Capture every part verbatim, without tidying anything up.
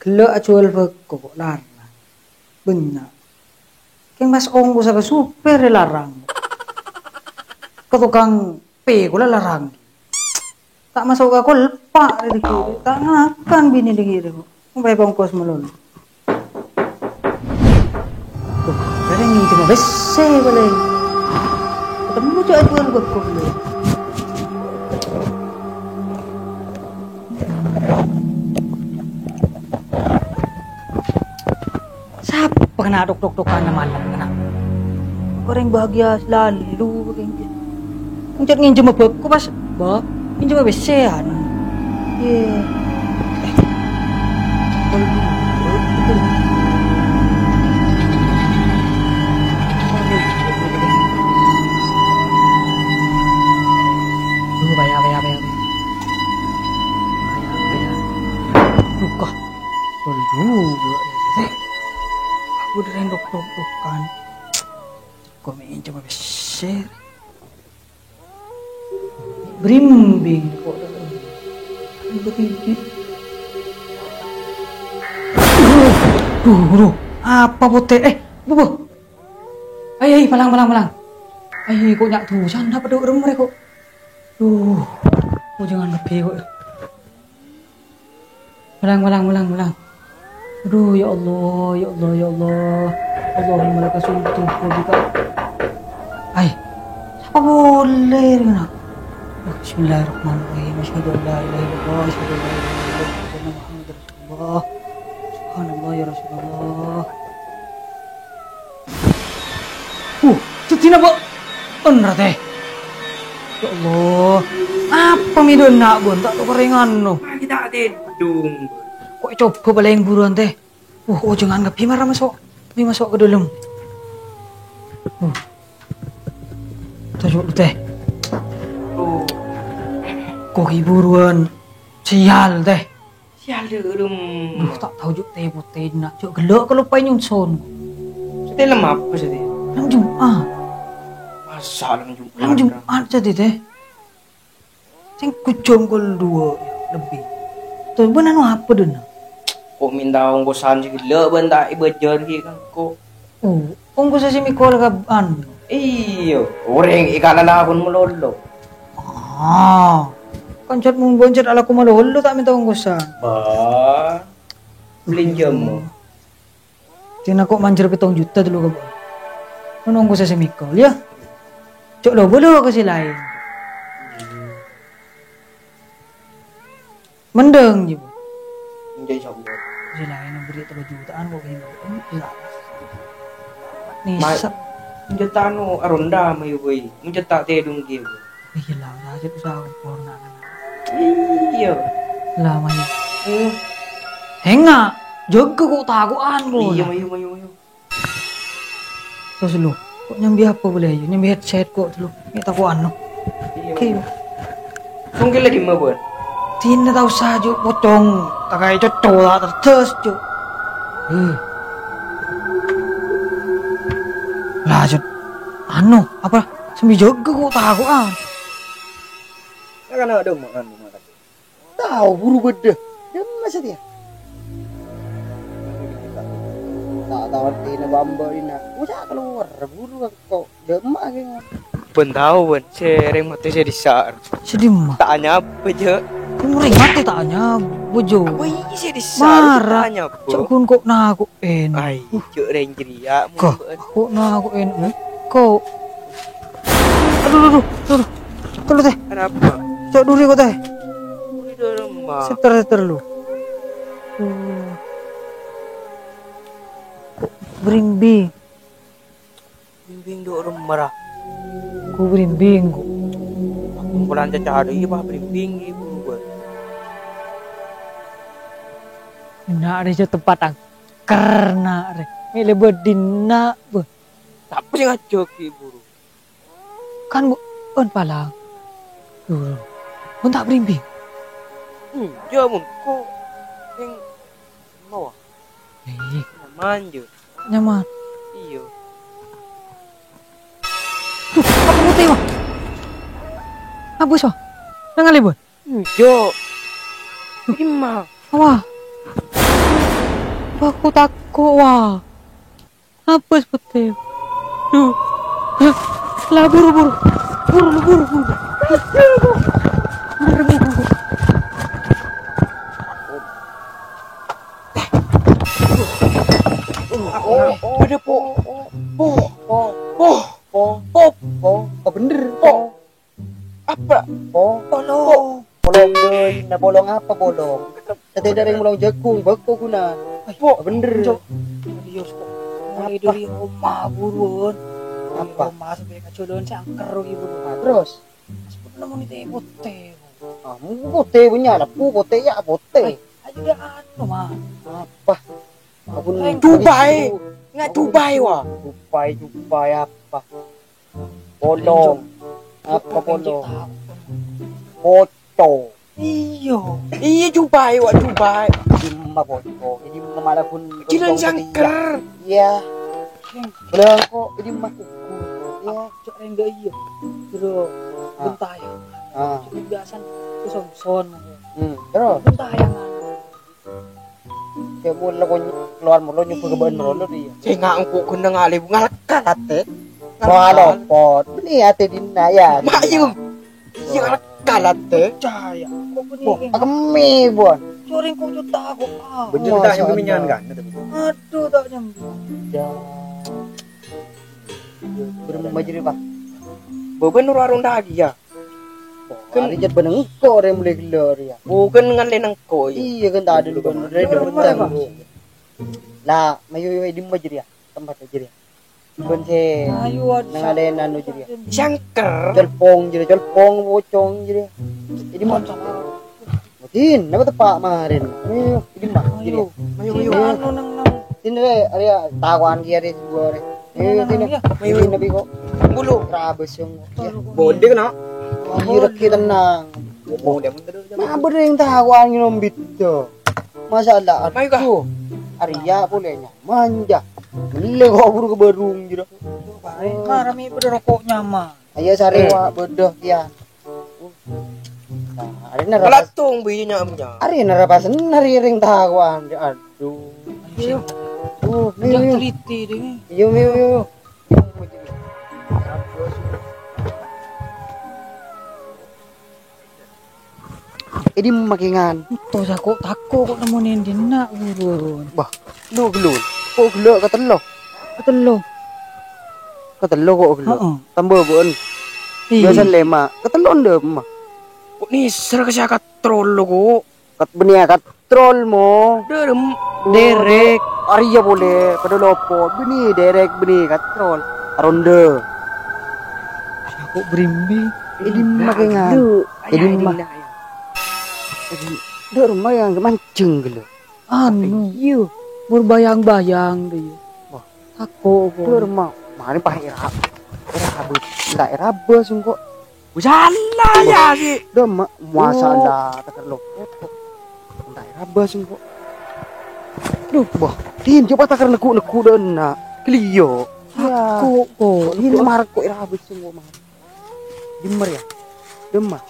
Ghellâ' ajhuwâl bhâko kok larang. Bânnya'. Kèng pas ongghu saka supir èlarang. Ka tokang pè kola larang. Ta' maso' ka kolpa' rè dhâggi'. Ta' ngakan binè dhâggi' rè kok. Sampè' bângkos malolo. Tuh, rè ngènjhâmâ pèssè palèng. Ketemu cak ajhuwâl bhâko. Sapa kèna tok-tok-tokan malem kèna? Orèng bahagia selalu, orèng. Ngenjhâ-, ngenjhâmâ bhâko pas, Mbah, ngenjhâmâ pèssèan. Yè. Eh. Duh, bahaya, bahaya, bahaya. Bahaya, bahaya. Buka. Tolong juga, ya, Teh. Aku udah rendok-rendok kan. Kok main coba besar. Berimbing kok. Udah tinggi. Duh, duh, apa pote? Eh, bu, bu. Ay, ay, palang, palang, palang. Ay, kok nyak dusan, apa dok rumah kok? Duh, kok jangan lebih kok. Molang, molang, molang, molang. Aduh, ya Allah, ya Allah, ya Allah. Allahumma laka sumtu wa bika. Ay, sapa boleh ni kèna? Oh, bismillahirrahmanirrahim. Asyhadu an la ilaha illallah, asyhadu an la ilaha illallah, asyhadu anna Muhammadar Rasulullah. Subhanallah ya Rasulullah. Uh, sedina, Bu. Bener, Teh. Ya Allah, apa mi dâ' enna', Bun? Ta' tokor è nganu. Lagi ta' tèdung. Kok coba palèng buruan, Teh. Uh, ojangan ngebhi mara maso'. Mi maso' ka dâlem. Uh. Toju', Teh. Oh. Kok buruan. Sial, Teh. Sial dârem. Duh, ta' tao jhâ' tè-potèna, jhâ' ghellâ' kaloppaè nyonson. Sè tèlem apa sè tè? Lem Jum'at. Masa lem Jum'at? Lem Jum'at sè tè, Teh. Sèngko' jam kol duwâ' lebbi. Terros bân anu apa dâ' enna'? Kok minta ongkosan sè ghellâ' bân ta' èbâjâr ghi' ka engko'. Oh, ongkosan sè mèkol ka anu. Iyâ, orèng è kalalaon malolo. Ah, kan cèt mon bân cèt alako malolo ta' mènta ongkosan. Bah, bâli jhâmo. Tina kok manjhâr pèttong juta dâllu ka bân. Mon ongkosan sè mèkol, yâ. Cok lo bâlâ ka sè laèn. Mendhâng, jiyâ, Bu. Enjâ', insyaallah. Sè laèn bherri' tello juta'an kok kèng. Nisa. Ma-, enjâ' ta' anu, aronda, mayu, bâi. Enjâ' ta' tèdung, kèya, Bu. Iyâ, la, rajâ usaha kompor, na, na, na. Iyâ. La, mayu. Eh. Enga', jâgâ kok tako'an, Bu. Iyâ, mayu, mayu, mayu. Tos, lu. Kok nyambi apa bolè, yâ? Nyambi headset kok, lu. Mè' tako' anu. Iyâ. Oke. Mungkin lagi mabon. Tina tao sajo pocong, takai coco la tertes, Cuk. Huh. Lah, Cuk. Anu, apa? Sambi jâgâ kok tako', ah. Ya kan ada anu, makan. Tao buru bâdâ. Dimma satèya? Ta' tao artèna bâ'-embâ' dinna'. Oca' kalowar buru engko'. Dimma kèng. Bân tao, bân. Sè rèng matè sè dissa'. Sè dimma? Ta' anyabâ, Jâ'. Rèng matè ta' anyabâ, Jâ'. Wèh, sè dissa', mara. Ta' anyabâ. Ca'na ghun ko' nako'. En. Ai, cuk, rèng jârèya. Ko', bân. Ko' na, ko' en, ko'. Aduh, aduh, aduh, aduh. Terlu, Teh. Kenapa? Cok duri ko', Teh. Duri dalam, Bang. Seter, seter lu. Uh. Berimbing. Berimbing dok remara. Ku berimbing, ku. Kumpulan cacadhu, iya, Pak, berimbing, ibu, gua. Enak deh, cok, tempat ang. Kerna, re. Mele bedina, beh. Sapa sing ngajak ki buru? Kan, Bu, on palang. Duh, on tak berimbing. Iya, mun ko ning bawah. Eh. Nyaman, Jo. Nyaman. Iya. Duh, apa putih, Wak? Apa, Wak? Nang ngalih, Bu? Enjo. Ima. Apa? Apa aku tako', wa? Apa sepetel? Duh. Hah? Lah, buru, buru. Buru, lu, buru, buru. Buru, buru, buru. Oh, ada, Po. Po. Po. Po. Po. Po. Po. Bener, Po. Apa? Oh, polong. Polong, doi. Nah, polong apa, polong? Tadi ada yang polong jagung, bako guna. Ay, po, bener. Serius, kok. Mulai dari oma buruan. Dari apa? Oma sampai ke jolon sangker gitu. Nah, terus? Pas pun nemu nih teh putih. Kamu putih punya, ada pu putih ya putih. Ay, ayo dia anu, mah. Apa? Aku nih Dubai. Nggak Dubai, wah. Dubai, Dubai apa? Polong. Apa polong? Poco. Iya. Iya, Dubai, wa Dubai. Dimma poco. Ini malah pun Jilan sangker. Iya. Bilang kok ini mah kuku. Iya. Cok rengga iya. Bro, ah. Bentayang. Ah. Cok biasan ke Samson. Hmm, terus? Bentayangan. Cek mula kon keluar mulu nyoba kebaan mulu dia. Sing engko' gendeng ale ngaleka late. Wah, lopot. Beli ate dinna ya. Mak, yu. Iya, ngaleka late. Percaya. Kok beli? Wah, akemi, Bon. Soring kok juta aku. Ah. Bener tak yang kemenyan kan? Aduh, tak nyambung. Ya. Berem majeri, Pak. Beban nuru arung lagi ya. Kan ari jet beneng engko' re mulai gelo' re ya. Bukan ngan le nengko' ya. Iya kan tadi lu bener. Iya, bener, Pak. Lah, mayu yo di majeri ya. Tempat aja ya. Bukan se Ayo, aduh, nang ale nanu jeri ya. Sangker. Celpong jeri, celpong pocong jeri. Ini mau Din, napa tepak marin? Ayo, ini mah. Ayo, ayo, ayo. Anu nang nang. Sini re, ari ya, takokan ki are dua re. Ayo, sini. Ayo, ayo. Nabi kok. Bulu. Rabes yang. Bonde kena. Ayo, reki tenang. Ngomong dia mun terus. Nah, bener yang takokan nyombit tuh. Masalah. Ayo, Kak. Aduh. Ari ya boleh nyaman ya. Beli kok buru ke barung gitu. Baik, marami pada rokok nyaman. Ayo sare wa bodoh ya. Nah, arena rapas. Pelatung bijinya punya. Arena rapasen ari ring takokan. Aduh. Ayo. Oh, yang teliti deh. Yo, yo, yo. Ini makingan. Itu sako tako kok nemu nendina guru. Bah, lu gelo. Kok gelo ketello? Ketello. Ketello kok gelo. Heeh. Tambah bon. Iya. Biasa lema. Ketello ndem mah. Kok niser ke siakat trol lo kok. Kat benia kat trol mo. Derem. Derek. Arya boleh. Pada lopo. Beni derek beni kat trol. Ronde. Aku berimbi. Ini makingan. Ini mah. Dek rumah yang mancing gelo. Anu, iya. Berbayang-bayang dia. Wah. Aku kok. Dek rumah. Mari pas ira. Ira habis. Enggak ira bos engko. Salah ya sih. Dek ma-, masalah teker lo. Enggak ira bos engko. Duh, wah. Din, coba teker neku-neku dek nak. Kelio. Aku kok. Ini mar kok ira habis engko mar. Dimer ya. Demah.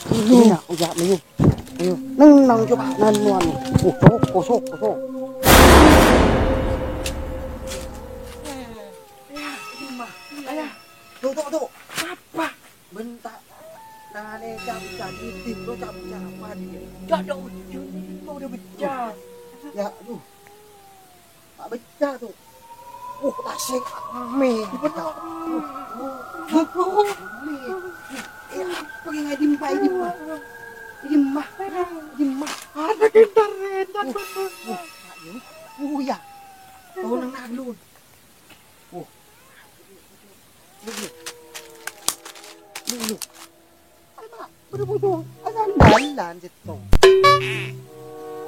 Ini nak, uya, ayo. Ayo. Nang, nang, coba. Nan, nuan. Uh, sok, kosok, kosok. Ayah. Tuh, tuh, tuh. Apa? Bentar. Tale cap-cap, itu cap-cap apa dia? Gak ada ujung. Itu udah pecah. Ya, aduh. Pak pecah tuh. Uh, tasik. Ame. Bener. Uh, uh, ame. Eh, apa yang ngadimpa, dimpa? Dimpa. Dimpa. Ada gentar, gentar, uh, bener. Uh, Pak Yun. Uh, ya. Tahu nang naglun. Uh. Lu, lu. Lu, lu. Ayo, Pak. Pada pocong, ah, sandalan sèttong.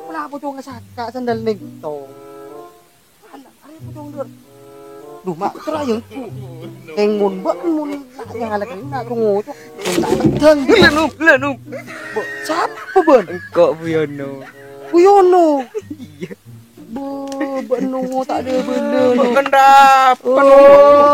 Pola pocong ngasaka sandal nèng tong. Alah, arè pocong, Dur. Duh, Mak, terus ayo, Bu. Kèng mon, Mbak, mon, nak nyala kèng, nak tunggu, Cok. Mon tak tendang, Bu. Lè, Nung, lè, Nung. Bu, sapa, Bun? Engko', Bu Yono. Bu Yono? Iyâ. Bu, Mbak Nung, tak ada bener, Nung. Bukan rapen, Nung. Oh.